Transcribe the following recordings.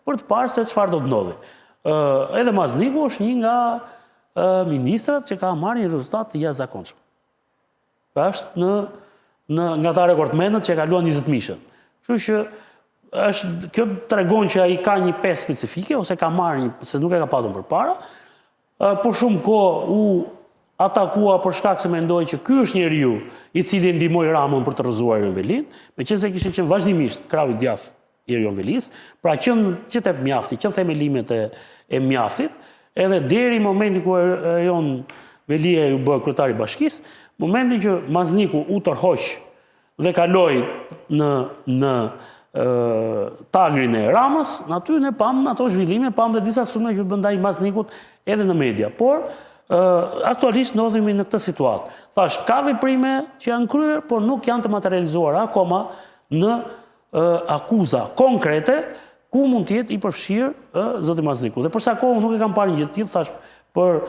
për të parë se çfarë do të ndodhi. Edhe Mazniku është një nga ministrat që ka marrë një rezultat të jashtëzakonshëm. Pra është në në nga ata rekordmenët që e kaluan 20 mijëshen. Kështu që është kjo tregon që ai ka një peshë specifike ose ka marrë një, se nuk e ka patur përpara. Për shumë kohë u atakua për shkak se mendoi që ky është njeriu i cili ndihmoi Ramën për të rrëzuar Erion Velinë, meqenëse kishte qenë vazhdimisht krahu i djathtë i Erion Velisë, pra që që te Mjafti, që në themelimet e, e Mjaftit, edhe deri në momentin ku Erion Veliaj u bë kryetar i bashkisë, momentin që Mazniku u tërhoq dhe kaloi në në tagrin e Ramës, në aty ne pamë ato zhvillime, pamë dhe disa sulme që u bënë ndaj Maznikut edhe në media. Por, aktualisht ndodhemi në këtë situatë. Thashë, ka veprime që janë kryer, por nuk janë të materializuara akoma në akuza konkrete ku mund të jetë i përfshirë zoti Mazniku. Dhe për sa kohë nuk e kam parë një gjë të tillë, thashë për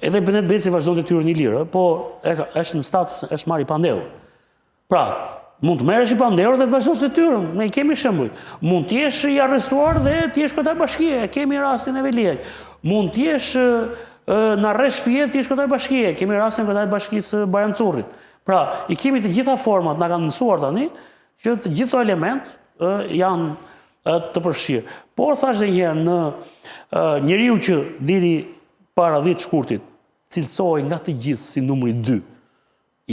edhe Benet Beci vazhdon detyrën i lirë, po e ka, është në status, është marrë i pandehur. Pra, mund të merresh i pandehur dhe të vazhdosh detyrën, ne i kemi shembujt. Mund të jesh i arrestuar dhe të jesh kryetar bashkie, e kemi rastin e Veliajt. Mund të jesh në arrest shtëpie dhe të jesh kryetar bashkie, kemi rastin e kryetarit të bashkisë Bajram Currit. Pra, i kemi të gjitha format, na kanë mësuar tani që të gjithë këto elementë janë të përfshirë. Por thashë edhe një herë në njeriu që deri para 10 shkurtit cilësohej nga të gjithë si numri 2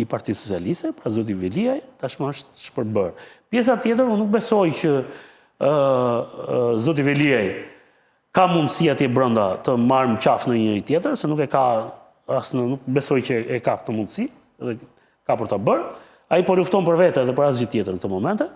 i Partisë Socialiste, pra zoti Veliaj, tashmë është shpërbërë. Pjesa tjetër, unë nuk besoj që zoti Veliaj ka mundësi atje brenda të marrë më qafë ndonjë njeri tjetër, se nuk e ka as në, nuk besoj që e ka këtë mundësi dhe ka për ta bërë. Ai po lufton për vete dhe për asgjë tjetër në këto momente.